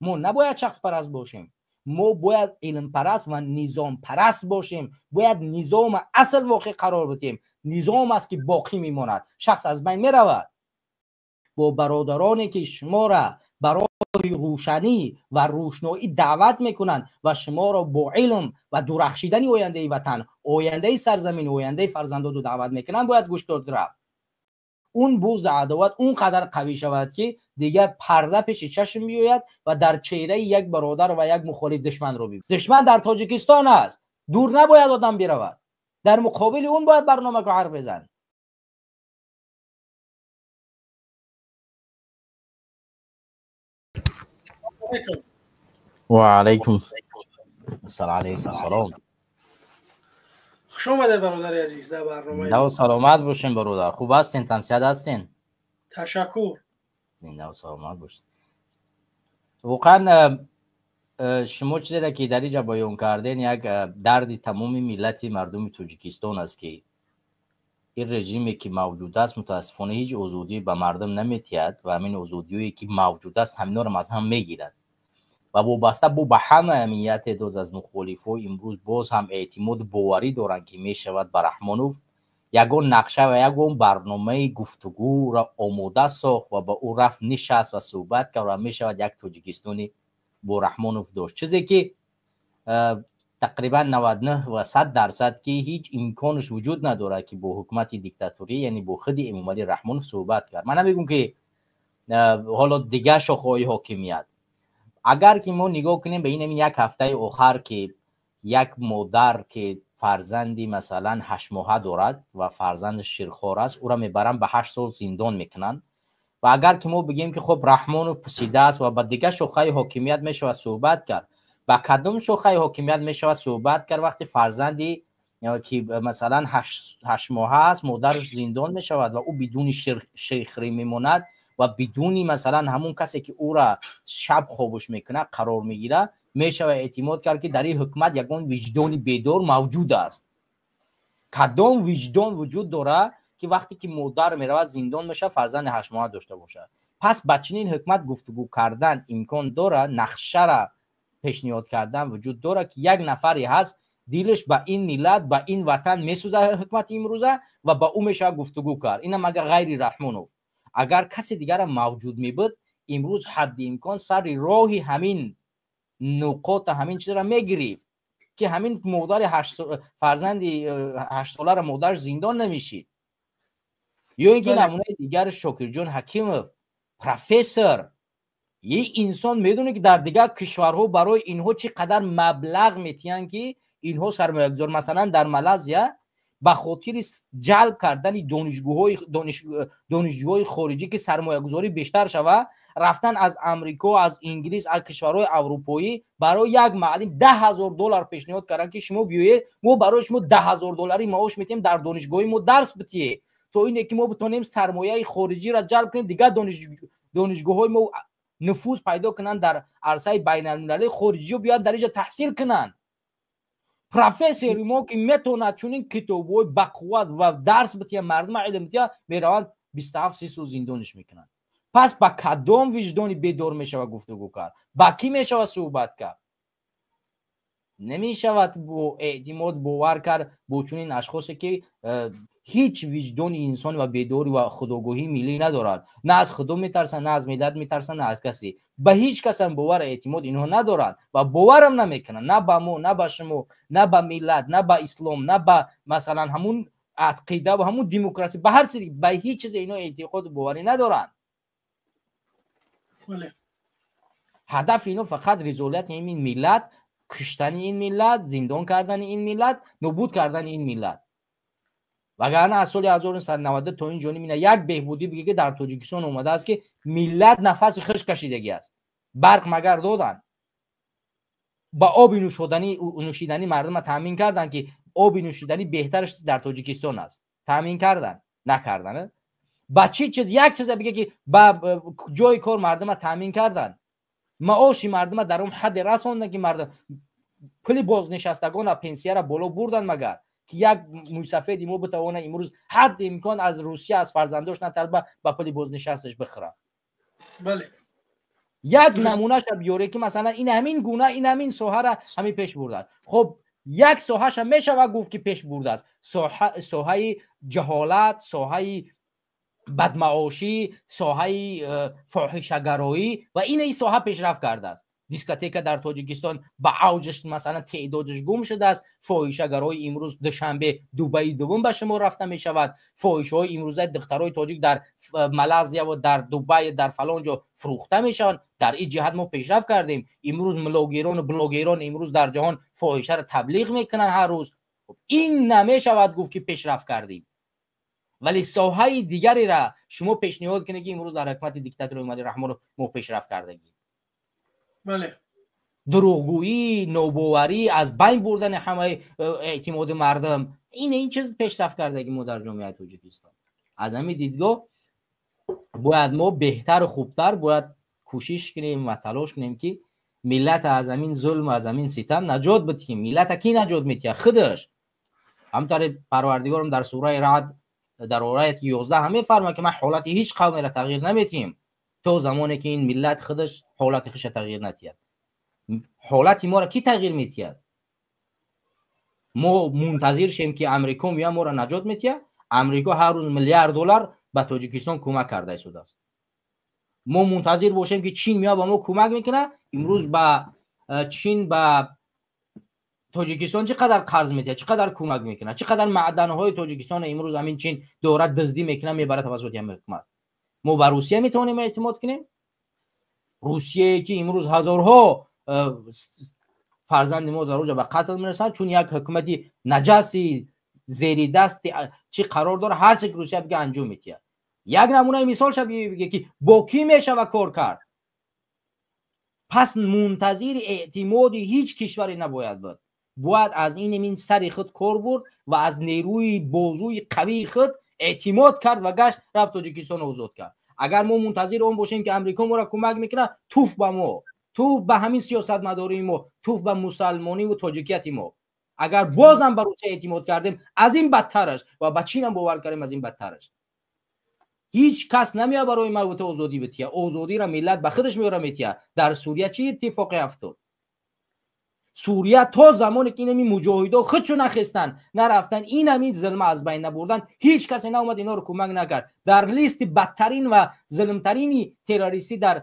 Мо набояд шахспараст бошем, мо бояд илмпараст ва низомпараст бошем. Бояд низома асл воқеъ қарор бидиҳем. Низом аст ки боқӣ мемонад, шахс аз байн меравад. Бо бародароне ки шуморо барои рӯшанӣ ва рӯшноӣ даъват мекунанд ва шуморо бо илм ва дурахшидани ояндаи ватан, ояндаи сарзамин, ояндаи фарзандоду даъват мекунанд, бояд гӯш дод рафт. Он буғзи адоват он қадар қавӣ шавад, ки дигар парда пеши чашм биёяд ва дар чеҳраи як бародар ва як мухолиф душманро бибинад. Душман дар Тоҷикистон аст, дур набояд одам биравад, дар муқобили он бояд барнома ҳарф бизанад. Ва алайкум ассалом. Хуш омадед, бародари азиз, дар барномаи. Зинда саломат бошем, бародар. Хуб ҳастен, тансиҳат ҳастен? Ташаккур. Зинда саломат бошед. Воқеан шумо чизеро ки дар инҷа баён карден, як дарди тамоми миллати мардуми Тоҷикистон аст, ки ин режиме ки мавҷуд аст, мутаассифона ҳеҷ озодӣ ба мардум наметиҳад ва ҳамин озодиҳое ки мавҷуд аст, ҳаминҳоро аз ҳам мегирад. Ва вобаста бо ба ҳама амнияте доз аз мухолифҳо имрӯз боз ҳам эътимоду боварӣ доранд, ки мешавад ба Раҳмонов ягон нақша ва ягон барномаи гуфтугӯро омода сохт ва ба ӯ рафт, нишаст ва суҳбат кард ва мешавад як Тоҷикистони бо Раҳмонов дошт. Чизе ки тақрибан 99 ва 100% ки ҳеҷ имконаш вуҷуд надорад, ки бо ҳукумати диктаторӣ, яъне бо худи Эмомалӣ Раҳмонов суҳбат кард. Ман намегӯм, ки ҳоло дигар шохаҳои ҳокимият. Агар ки мо нигоҳ кунем ба ин ҳамин як ҳафтаи охар, ки як модар, ки фарзанди масалан 8 моҳа дорад ва фарзанди ширхор аст, ӯро мебаранд, ба 8 сол зиндон мекунанд. Ва агар ки мо бигем, ки хуб, Раҳмонов пусида аст ва ба дигар шохаи ҳокимият мешавад суҳбат кард, ба кадом шохаи ҳокимият мешавад суҳбат кард, вақте фарзанди ки масалан 8 моҳа аст, модараш зиндон мешавад ва ӯ бидуни ширхӯрӣ мемонад ва бидуни масалан ҳамун касе ки ӯра шаб хобуш мекунад қарор мегирад? Мешавад эътимод кард, ки дар ин ҳукумат ягон виҷдони бедор мавҷуд аст? Кадом виҷдон вуҷуд дорад, ки вақте ки модар меравад, зиндон мешавад, фарзанди 8 моҳа дошта бошад? Пас ба чунин ҳукумат гуфтугӯ кардан имкон дорад? Нақшара пешниҳод кардан вуҷуд дорад, ки як нафаре ҳаст, дилаш ба ин миллат, ба ин ватан месӯзад, ҳукумати имрӯза, ва ба ӯ мешавад гуфтугӯ кард? Инам агар ғайри Раҳмонов, агар касе дигарам мавҷуд мебуд, имрӯз ҳадди имкон сари роҳи ҳамин нуқота, ҳамин чизро мегирифт, ки ҳамин модари фарзанди 8 соларо модараш зиндон намешид. Ё ин ки намунаи дигар Шокирҷон Ҳакимов, профессор. Е инсон медонад, ки дар дигар кишварҳо барои инҳо чӣ қадар маблағ метиҳанд, ки инҳо сармоягузор. Масалан, дар Малайзия ба хотири ҷалб кардани донишҷӯҳои хориҷӣ, ки сармоягузорӣ бештар шавад, рафтан аз Амрико, аз Инглис, аз кишварҳои аврупоӣ барои як маълим 10 000 доллар пешниҳод карданд, ки шумо биёед, мо барои шумо 10 000 доллари маош метиҳем, дар донишгоҳи мо дарс битиҳед, то ине ки мо битонем сармояи хориҷиро ҷалб кунем, дигар донишгоҳҳои мо нуфуз пайдо кунанд дар арсаи байналмилалӣ, хориҷиҳо биёянд, дар инҷа таҳсил кунанд. Профессори мо, ки метавонад чунин китобҳои бақувват ва дарс бития, мардума илм бития, мераванд, 27-30 сол зиндониш мекунанд. Пас ба кадом виҷдони бедор мешавад гуфтугӯ кард? Ба кӣ мешавад суҳбат кард? Намешавад бо эътимод бовар кард бо чунин ашхосе, ки ҳеҷ виҷдони инсон ва бедорӣ ва худогоҳии миллӣ надорад. На аз худо метарсанд, на аз миллат метарсанд, на аз касе. Ба ҳеҷ касам бовар, эътимод инҳо надоранд ва боварам намекунанд, на ба мо, на ба шумо, на ба миллат, на ба ислом, на ба масалан ҳамун ақида ва ҳамун демократӣ, ба ҳар чиз, ба ҳеҷ чизе инҳо эътиқоду боварӣ надоранд. Ҳадафи инҳо фақат ризолияти ин миллат, куштани ин миллат, зиндон кардани ин миллат, нобуд кардани ин миллат. Вагарна аз соли 1990 то ин ҷониб ина як беҳбудӣ биге, ки дар Тоҷикистон омадааст, ки миллат нафаси хушк кашидагӣ аст? Барқ магар доданд? Ба оби нӯшиданӣ мардума таъмин карданд, ки оби нӯшиданӣ беҳтараш дар Тоҷикистон аст? Таъмин карданд? Накарданд. Ба чӣ чиз, як чизе биге, ки ба ҷои кор мардума таъмин карданд, маоши мардума дар он ҳадде расонданд, ки мардум пули бознишастагона, пенсияра боло бурданд магар, ки як мӯйсафеди мо битавонад имрӯз ҳадди имкон аз Русия аз фарзандош наталба, ба пули бознишасташ бихӯрад? Бале. Як намунаша биёре, ки масалан ин ҳамин гуна, ин ҳамин соҳара ҳамин пеш бурдааст. Хуб, як соҳаша мешавад гуфт, ки пеш бурдааст: соҳаи ҷаҳолат, соҳаи бадмаошӣ, соҳаи фоҳишагароӣ ва ин соҳа пешрафт кардааст. Дискотека дар Тоҷикистон ба авҷаш, масалан, теъдодаш гум шудааст. Фоҳишагарои имрӯз Душанбе, Дубаи дуввум ба шумо рафта мешавад. Фоҳишаҳои имрӯзаи духтарои тоҷик дар Малайзия ва дар Дубай, дар фалон ҷо фурӯхта мешаванд. Дар ин ҷиҳат мо пешрафт кардем. Имрӯз млогерону блогерон имрӯз дар ҷаҳон фоҳишаро таблиғ мекунанд ҳар рӯз. Ин намешавад гуфт, ки пешрафт кардем, вале соҳаи дигарера шумо пешниҳод кунед, ки имрӯз дар ҳукумати диктатори Эмомалӣ Раҳмонов мо пешрафт кардагем. Дурӯғгӯӣ, нобоварӣ, аз байн бурдани ҳамаи эътимоди мардум, ин чиз пешрафт кардаги мо дар ҷомеаи Тоҷикистон. Аз ҳамин дидгоҳ бояд мо беҳтару хубтар бояд кӯшиш кунем ва талош кунем, ки миллата аз ҳамин зулм, аз ҳамин ситам наҷот бидиҳем. Миллата кӣ наҷот метиҳад? Худаш. Ҳамтари Парвардигорам дар сураи Раъд, дар ояти 11 ҳам мефармояд, ки ман ҳолати ҳеҷ қавмеро тағйир наметиҳем, то замоне ки ин миллат худаш ҳолати худша тағйир натиҳад. Ҳолати моро кӣ тағйир метиҳад? Мо мунтазир шем, ки Амрико меояд, моро наҷот метиҳад? Амрико ҳар рӯз миллиард доллар ба Тоҷикистон кӯмак карда истодааст. Мо мунтазир бошем, ки Чин меояд, ба мо кӯмак мекунад? Имрӯз ба Чин ба Тоҷикистон чӣ қадар қарз медиҳад, чӣ қадар кӯмак мекунад, чӣ қадар маъданҳои Тоҷикистон имрӯз ҳамин Чин дорад, дуздӣ мекунад, мебарад тавассути ҳамин ҳукумат. Мо ба Русия метавонем эътимод кунем? Русияе ки имрӯз ҳазорҳо фарзанди мо дар оҷа ба қатл мерасанд, чун як ҳукумати наҷаси зери дасти чӣ қарор дорад, ҳарче ки Русия бига, анҷом метиҳад. Як намунаи мисолша биге, ки бо кӣ мешава кор кард? Пас мунтазири эътимоди ҳеҷ кишваре набояд буд. Бояд аз ин сари худ кор бурд ва аз нерӯи бозӯи қавии худ эътимод кард ва гашт, рафт, Тоҷикистонро озод кард. Агар мо мунтазири он бошем, ки Амрико моро кӯмак мекунад, туф ба мо, туф ба ҳамин сиёсатмадории мо, туф ба мусалмониву тоҷикияти мо. Агар бозам ба Русия эътимод кардем, аз ин бадтараш, ва ба Чинам бовар кардем, аз ин бадтараш. Ҳеҷ кас намеяд барои ма ту озодӣ бития. Озодиро миллат ба худаш меёра, метия. Дар Сурия чӣ иттифоқе афтод? Сурия то замоне ки инами муҷоҳидо худшо нахестанд, нарафтанд, инами зулма аз байн набурданд, ҳеҷ касе наомад, инҳоро кӯмак накард. Дар листи бадтарин ва зулмтарини террористӣ дар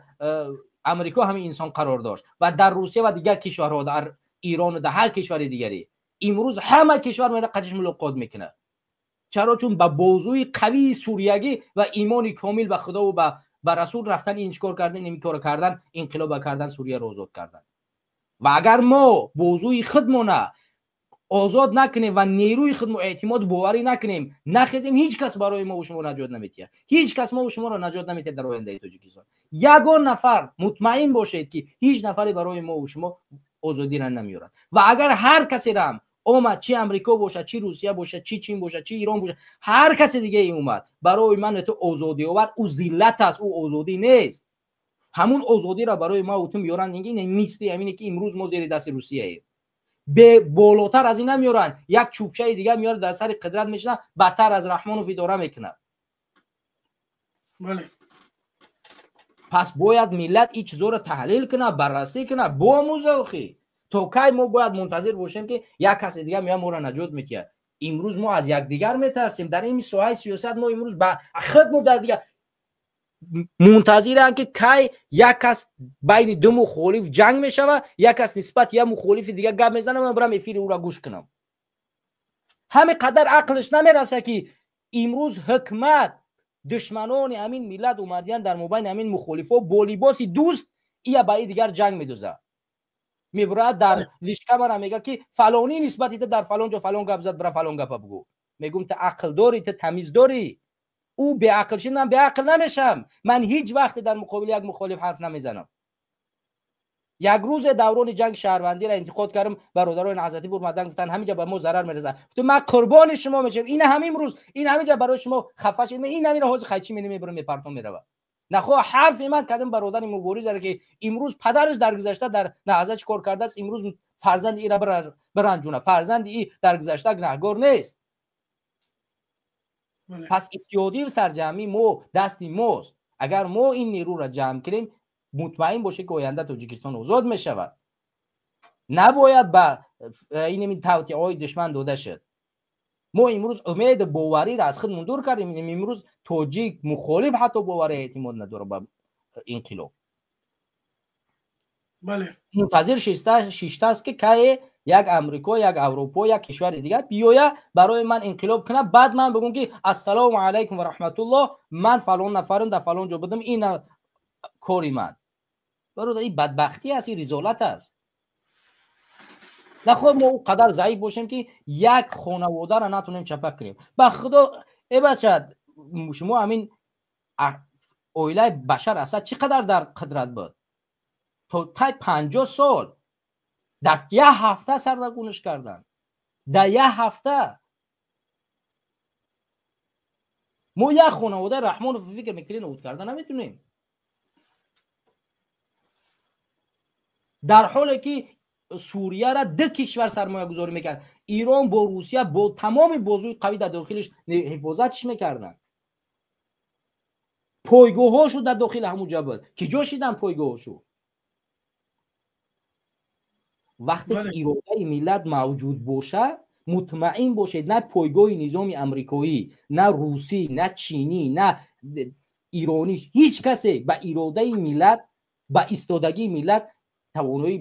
Амрико ҳамин инсон қарор дошт ва дар Русия ва дигар кишварҳо, дар Ирону дар ҳар кишвари дигаре. Имрӯз ҳама кишвар мера, қатиш мулоқот мекунад. Чаро? Чун ба бозӯи қавии суриягӣ ва имони комил ба Худову ба расул рафтан, ин чикор кардан, ин корро кардан, инқилоба кардан, Сурияро озод кардан. Ва агар мо бозӯи худмона озод накунем ва нерӯи худмо эътимоду боварӣ накунем, нахезем, ҳеҷ кас барои мо шумо наҷот наметиҳад. Ҳеҷ кас мо шуморо наҷот наметиҳад дар ояндаи Тоҷикистон. Ягон нафар, мутмаин бошед, ки ҳеҷ нафаре барои мо шумо озодиро намеёрад. Ва агар ҳар касераам омад, чи Амрико бошад, чи Русия бошад, чи Чин бошад, чи Ирон бошад, ҳар касе дигаре омад, барои ман ту озодӣ овард, ӯ зиллат аст, ӯ озодӣ нест. Ҳамун озодиро барои ма ту меёранд, мисли ҳамине ки имрӯз мо зери дасти Русияем. Болотар аз ин намеёранд. Як чӯбчаи дигар меёрад, дар сари қудрат мешинад, бадтар аз Раҳмонов идора мекунад. Пас бояд миллат ин чизоро таҳлил кунад, баррасӣ кунад, биомӯза. Охи, то кай мо бояд мунтазир бошем, ки як касе дигар меояд, моро наҷот метиҳад? Имрӯз мо аз якдигар метарсем. Дар ин соҳаи сиёсат мо имрӯз ба худмо дар дигар мунтазиранд, ки кай як кас байни ду мухолиф ҷанг мешавад, як кас нисбати як мухолифи дигар гап мезанад, ман бирам эфири ӯро гӯш кунам. Ҳамин қадар ақлш намераса, ки имрӯз ҳукмат, душманони ҳамин миллат омадиян, дар мобайни ҳамин мухолифҳо бо либоси дӯст ия ба и дигар ҷанг медозад. Мебурад, дар личка мара мега, ки фалонӣ нисбати ту дар фалон ҷо фалон гап зад, бира фалон гапа бугӯ. Мегӯм: ту ақл дорӣ? Ту тамиз дорӣ? Ӯ беақл шид, ман беақл намешавам. Ман ҳеҷ вақте дар муқобили як мухолиф ҳарф намезанам. Як рӯзе даврони ҷанги шаҳрвандиро интиқод кардам, бародарони Наҳзатӣ бурмадан, гуфтанд, ҳаминҷа ба мо зарар мерасад. Гуфтам: ман қурбони шумо мешавам. Ина ҳамин рӯз, ин ҳаминҷа барои шумо хафа шид, ин ҳаминро ҳозир хайчи мене, мебарам, мепартом, меравад. Нахоҳ ҳарфи ман кадам бародари муборизаре, ки имрӯз падараш дар гузашта дар Наҳзат чӣ кор кардааст, имрӯз фарзанди ира биранҷуна. Фарзанди и дар гузашта гунаҳгор нест. Пас иттиҳодию сарҷамъӣ мо дасти мост. Агар мо ин нерӯро ҷамъ кунем, Мутмаин бошед, ки оянда Тоҷикистон озод мешавад. Набояд ба инами тавтиаҳои душман дода шуд. Мо имрӯз умеду бовариро аз худмон дур кардем. Имрӯз тоҷик мухолиф ҳатто бовари эътимод надорад ба инқилоб. Мунтазир шиштааст, ки кае як Амрико, як Аврупо, як кишвари дигар биёя, барои ман инқилоб кунад, баъд ман бигӯм, ки ассалому алайкум ва раҳматуллоҳ, ман фалон нафарам, дар фалон ҷо будам, ин кори ман. Бародар, ин бадбахтӣ аст, ин ризолат аст. Нахоҳ мо ӯ қадар заиф бошем, ки як хонаводаро натонем чапа кунем. Ба худо, э бача, шумо ҳамин оилаи Башар Асад чӣ қадар дар қудрат буд? То тай 50 сол дар як ҳафта сарнагунаш карданд, дар як ҳафта. Мо як хонаводаи Раҳмонов, фикр мекунем, нобуд карда наметунем, дар ҳоле ки Сурияра ду кишвар сармоягузорӣ мекард: Ирон бо Русия, бо тамоми бозуи қавӣ дар дохилиш ҳифозатш мекарданд. Пойгоҳҳошу дар дохили ҳамун ҷа буд. Ки ҷо шидан пойгоҳошу? Вақте ки иродаи миллат мавҷуд боша, мутмаин бошед, на пойгоҳи низоми амрикоӣ, на русӣ, на чинӣ, на иронӣ, ҳеҷ касе ба иродаи миллат, ба истодагии миллат тавоноӣ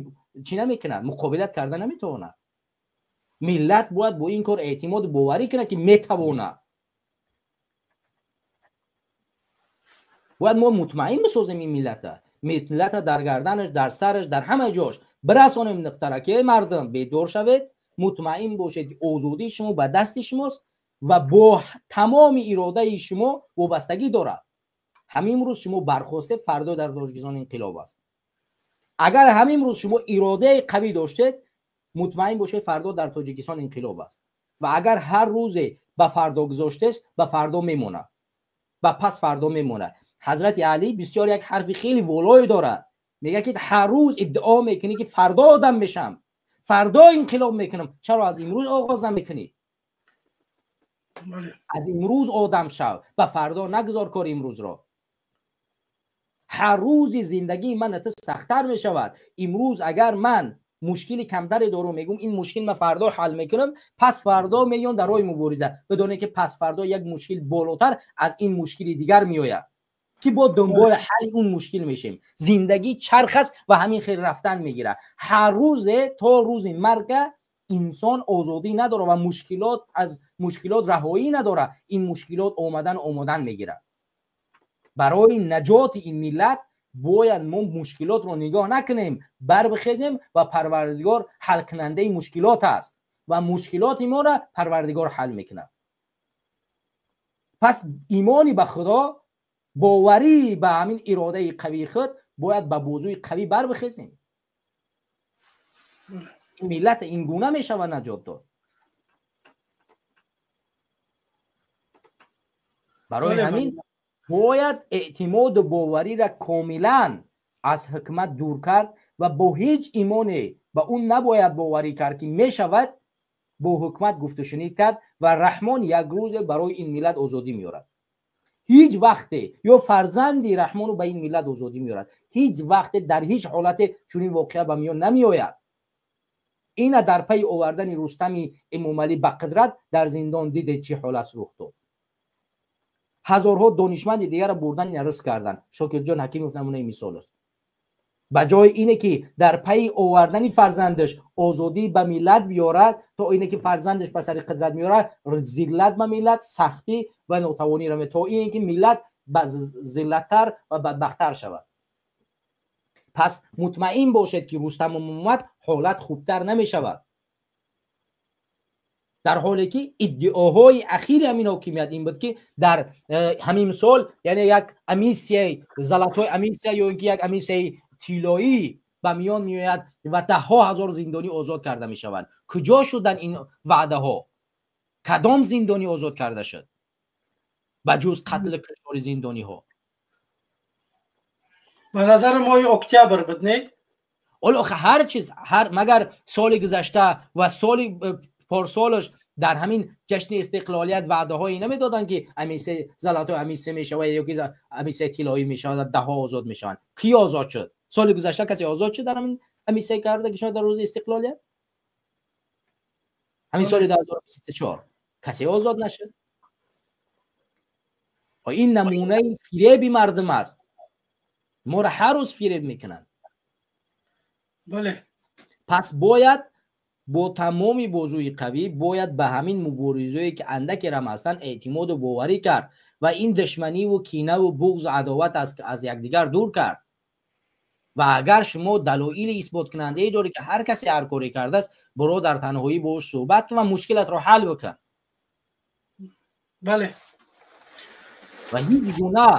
чӣ намекунад, муқобилат карда наметавонад. Миллат бояд бо ин кор эътимоду боварӣ кунад, ки метавонад. Бояд мо мутмаин бисозем ин миллата, миллата дар гарданаш, дар сараш, дар ҳама ҷош бирасонем нуқтара, ки мардум, бедор шавед, мутмаин бошед, ки озодии шумо ба дасти шумост ва бо тамоми иродаи шумо вобастагӣ дорад. Ҳамин рӯз шумо бархостед, фардо дар Тоҷикистон инқилоб аст. Агар ҳамин рӯз шумо иродаи қавӣ доштед, мутмаин бошед, фардо дар Тоҷикистон инқилоб аст. Ва агар ҳар рӯзе ба фардо гузоштест, ба фардо мемонад, ба пас фардо мемонад. Ҳазрати Алӣ бисёр як ҳарфи хеле волое дорад. Мегӯяд, ки ҳар рӯз иддао мекунӣ, ки фардо одам мешам, фардо инқилоб мекунам, чаро аз имрӯз оғоз намекунӣ? Аз имрӯз одам шав, ба фардо нагузор кори имрӯзро. Ҳар рӯзи зиндагии ман ту сахттар мешавад. Имрӯз агар ман мушкили камтаре дорум, мегӯм, ин мушкил ман фардо ҳал мекунам, пас фардо меём дар роҳи мубориза. Бидонед, ки пас фардо як мушкил болотар аз ин мушкили дигар меояд, ки бо дунболи ҳалли он мушкил мешем. Зиндагӣ чарх аст ва ҳамин хел рафтан мегирад. Ҳар рӯзе то рӯзи марга инсон озодӣ надорад ва мушкилот, аз мушкилот раҳоӣ надорад. Ин мушкилот омадан омодан мегирад. Барои наҷоти ин миллат бояд мо мушкилотро нигоҳ накунем, барбихезем ва Парвардигор ҳалкунандаи мушкилот аст ва мушкилоти моро Парвардигор ҳал мекунад. Пас имони ба Худо, боварӣ ба ҳамин иродаи қавии худ, бояд ба бозуи қавӣ барбихезем. Миллат ин гуна мешавад наҷот дод. Барои ҳамин бояд эътимоду бовариро комилан аз ҳукумат дур кард ва бо ҳеҷ имоне ба он набояд боварӣ кард, ки мешавад бо ҳукумат гуфтушунид кард ва Раҳмон як рӯзе барои ин миллат озодӣ меорад. Ҳеҷ вақте ё фарзанди Раҳмону ба ин миллат озодӣ меорад, ҳеҷ вақте, дар ҳеҷ ҳолате чунин воқеа ба миён намеояд. Ина дар пайи овардани Рустами Эмомалӣ ба қудрат дар зиндон дидед, чӣ ҳолат рух дод. Ҳазорҳо донишманди дигарро бурдан, рис карданд. Шокирҷон Ҳакимов намунаи мисол аст. Ба ҷои ине ки дар пайи овардани фарзандаш озодӣ ба миллат биёрад, то ине ки фарзандаш ба сари қудрат меорад, зиллат ба миллат, сахтӣ ва нотавониро, то ине ки миллат зиллаттар ва бадбахттар шавад. Пас мутмаин бошед, ки Рустам омад, ҳолат хубтар намешавад, дар ҳоле ки иддаоҳои ахири ҳамин ҳокимият ин буд, ки дар ҳамин сол, яъне як амнистияи золотой амнистия ё ин ки як амнистияи тиллоӣ ба миён меояд ва даҳҳо ҳазор зиндонӣ озод карда мешаванд. Куҷо шуданд ин ваъдаҳо? Кадом зиндонӣ озод карда шуд, ба ҷуз қатлу куштори зиндониҳо? Ба назари моҳи октябр буд, не? Ҳоло ҳар чиз ҳар, магар соли гузашта ва соли порсолаш Дар ҳамин ҷашни истиқлолият ваъдаҳое намедоданд, ки амисе золотой амисе мешавад ё ки амисе тиллоӣ мешавад ва даҳҳо озод мешаванд. Кӣ озод шуд? Соли гузашта касе озод шуд дар ҳамин амисе карда ки шумо дар рӯзи истиқлолият? Ҳамин соли 2024 касе озод нашуд. Ин намунаи фиреби мардум аст. Моро ҳар рӯз фиреб мекунанд. Бале. Пас бояд бо тамоми бозуи қавӣ бояд ба ҳамин муборизое ки андаке рам ҳастанд эътимоду боварӣ кард ва ин душманиву кинаву буғзу адоват аз якдигар дур кард. Ва агар шумо далоили исботкунандае доред, ки ҳар касе ҳар коре кардааст, биро дар танҳоӣ бо ӯ суҳбат кун ва мушкилатро ҳал бикун. Бале. Ва ҳеҷ гуна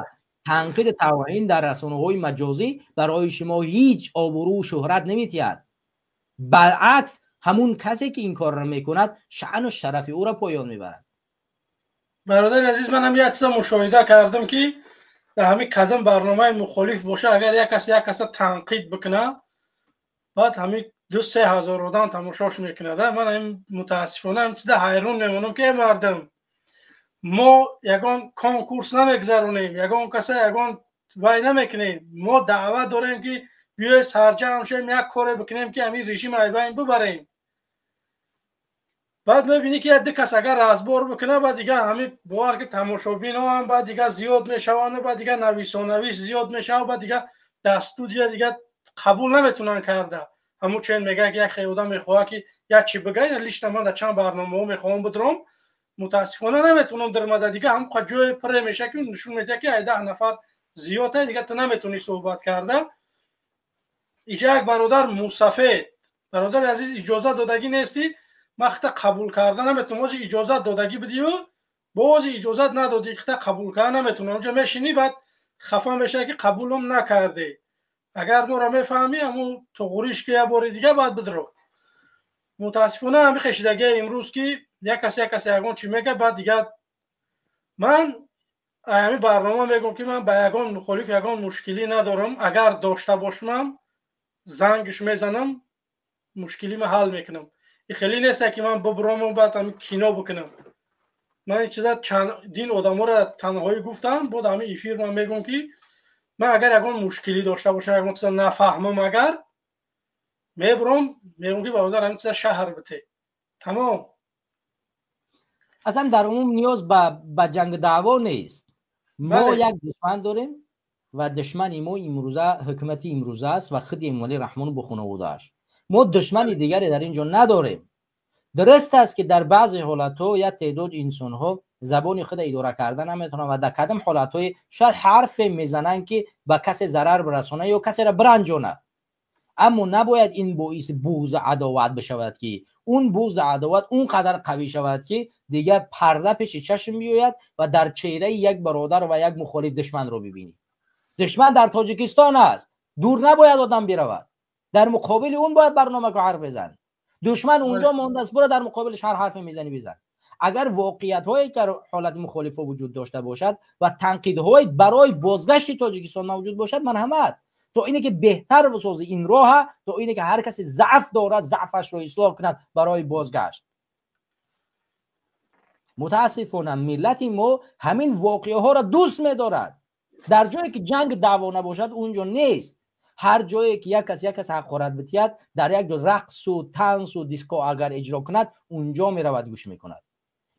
танқиди тавҳин дар расонаҳои маҷозӣ барои шумо ҳеҷ обрӯу шӯҳрат наметиҳад. Баръакс, ҳамун касе ки ин корро мекунад, шаъну шарафи ӯро поён мебарад. Бародари азиз, манам як чиза мушоҳида кардам, ки дар ҳамин кадом барномаи мухолиф боша, агар як кас як каса танқид бикунад, баъд ҳамин 2-3 ҳазор одам тамошош мекунад. Ман ҳамин мутаассифона ҳамин чиза ҳайрон мемонам, ки э мардум, мо ягон конкурс намегзаронем, ягон каса ягон вай намекунем. Мо даъват дорем, ки биёед сарҷамъ шавем, як коре бикунем, ки ҳамин режим айбайн бибарем. Баъд мебинӣ, ки як ду кас агар разбор бикунад, баъд дигар ҳамин бовар ки тамошобиноам баъд дигар зиёд мешаванд, баъд дигар нависонавис зиёд мешавад, баъд дигар дар студия дигар қабул наметунанд карда. Ҳамун чен мегӯяд, ки як хел одам мехоҳад, ки як чи бигӯяд. Лично ман дар чанд барномаҳо мехоҳам бидром, мутаассифона наметунам дармада. Дигар ҳамқа ҷое пуре мешавад, ки нишон медиҳад, ки ай 10 нафар зиёд, дигар ту наметунӣ суҳбат карда. Иҷа як бародар мусафед. Бародари азиз, иҷозат додагӣ нестӣ, ман хита қабул карда наметунам. Ози иҷозат додагӣ бидию, бози иҷозат надодӣ, хита қабул карда наметунам. Онҷо мешинӣ, баъд хафа мешавӣ, ки қабулам накардӣ. Агар моро мефаҳмӣ, ҳамун туғуриш ки як бори дига баъд бидро. Мутаассифона ҳами хешидагия имрӯз, ки як кас як касе ягон чӣ мегӯяд, баъд дигар ман ҳамин барнома мегӯм, ки ман ба ягон мухолиф ягон мушкилӣ надорам. Агар дошта бошмам, зангш мезанам, мушкилима ҳал мекунам. И хеле несте, ки ман бубурому баъд ҳами кино бикунам. Ман ин чиза чандин одаморо танҳоӣ гуфтам, бод ҳамин эфир ман мегӯм, ки ман агар ягон мушкилӣ дошта бошам, ягон чиза нафаҳмам, агар мебуром, мегӯм, ки бародар, ҳамин чиза шаҳр бите, тамом. Аслан дар умум ниёз ба ҷанг даъво нест. Мо як душман дорем ва душмани мо имрӯза ҳукумати имрӯза аст ва худи Эмомалӣ Раҳмон бо хонаводааш. Мо душмани дигаре дар ин ҷо надорем. Дуруст аст, ки дар баъзе ҳолатҳо як теъдод инсонҳо забони худа идора карда наметавонанд ва дар кадом ҳолатҳое шояд ҳарфе мезананд, ки ба касе зарар бирасонад ё касеро биранҷонад, аммо набояд ин боиси буғзу адоват бишавад, ки он буғзу адоват он қадар қавӣ шавад, ки дигар парда пеши чашм биёяд ва дар чеҳраи як бародар ва як мухолиф душманро бибинӣ. Душман дар Тоҷикистон аст, дур набояд одам биравад. Дар муқобили он бояд барнома ку ҳарф безан. Душман унҷо мондааст, буро дар муқобилиш ҳар ҳарфе мезанӣ, бизан. Агар воқеиятҳое ки ҳолати мухолифо вуҷуд дошта бошад ва танқидҳое барои бозгашти Тоҷикистон мавҷуд бошад, марҳамат, то ине ки беҳтар бисозӣ ин роҳа, то ине ки ҳар касе заъф дорад, заъфашро ислоҳ кунад барои бозгашт. Мутаассифона, миллати мо ҳамин воқеаҳоро дӯст медорад. Дар ҷое ки ҷанг даъво набошад, он ҷо нест. Ҳар ҷое ки як кас як кас ҳақорат битиҳад, дар як ҷо рақсу тансу диско агар иҷро кунад, унҷо меравад, гӯш мекунад.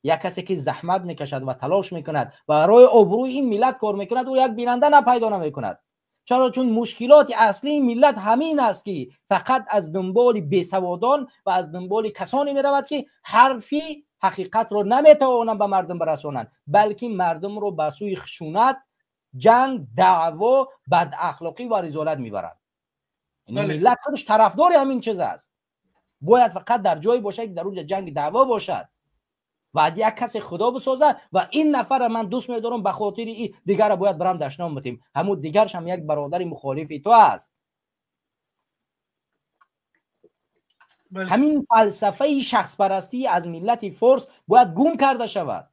Як касе ки заҳмат мекашад ва талош мекунад ва барои обрӯи ин миллат кор мекунад, ӯ як бинанда напайдо намекунад. Чаро? Чун мушкилоти аслии миллат ҳамин аст, ки фақат аз дунболи бесаводон ва аз дунболи касоне меравад, ки ҳарфи ҳақиқатро наметавонанд ба мардум барасонанд, балки мардумро ба сӯи хушунат, ҷанг, даъво, бадахлоқӣ ва ризолат мебаранд. Миллат худаш тарафдори ҳамин чиз аст. Бояд фақат дар ҷое бошад, ки дар онҷа ҷанги даъво бошад ва аз як касе худо бисозад ва ин нафарро ман дӯст медорам, ба хотири и дигарро бояд барам дашном битем. Ҳамун дигарш ҳам як бародари мухолифи ту аст. Ҳамин фалсафаи шахспарастӣ аз миллати форс бояд гум карда шавад.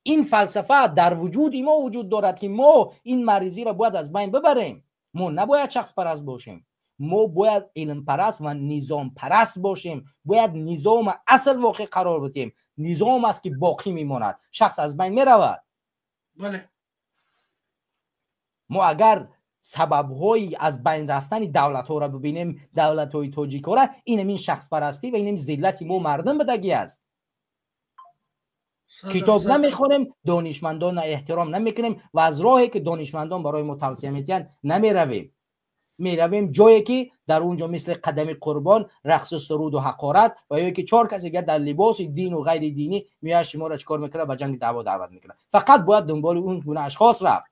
Ин фалсафа дар вуҷуди мо вуҷуд дорад, ки мо ин маризиро бояд аз байн бибарем. Мо набояд шахспараст бошем. Мо бояд илмпараст ва низомпараст бошем. Бояд низома асл воқеъ қарор бидиҳем. Низом аст, ки боқӣ мемонад, шахс аз байн меравад. Мо агар сабабҳои аз байн рафтани давлатҳоро бибинем, давлатҳои тоҷикҳоро, инамин шахспарастӣ ва инам зиллати мо мардум будагӣ аст. Китоб намехонем, донишмандонро эҳтиром намекунем ва аз роҳе, ки донишмандон барои мо тавсия медиҳанд, намеравем. Меравем ҷое, ки дар он ҷо мисли қадами қурбон, рақсу суруду ҳақорат ва ё ки чор касе дар либоси дину ғайри динӣ меояд, шуморо чӣ кор мекунад? Ба ҷанги даъво даъват мекунад. Фақат бояд дунболи он гуна ашхос рафт.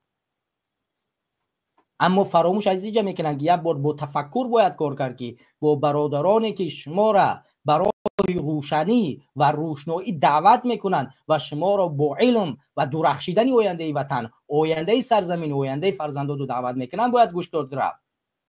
Аммо фаромӯш аз инҷа мекунанд, ки як бор бо тафаккур бояд кор кард, ки бо бародароне, ки шуморо ба роҳи рӯшанӣ ва рӯшноӣ даъват мекунанд ва шуморо бо илм ва дурахшидани ояндаи ватан, ояндаи сарзамин, ояндаи фарзандоду даъват мекунанд, бояд гӯш дод рафт.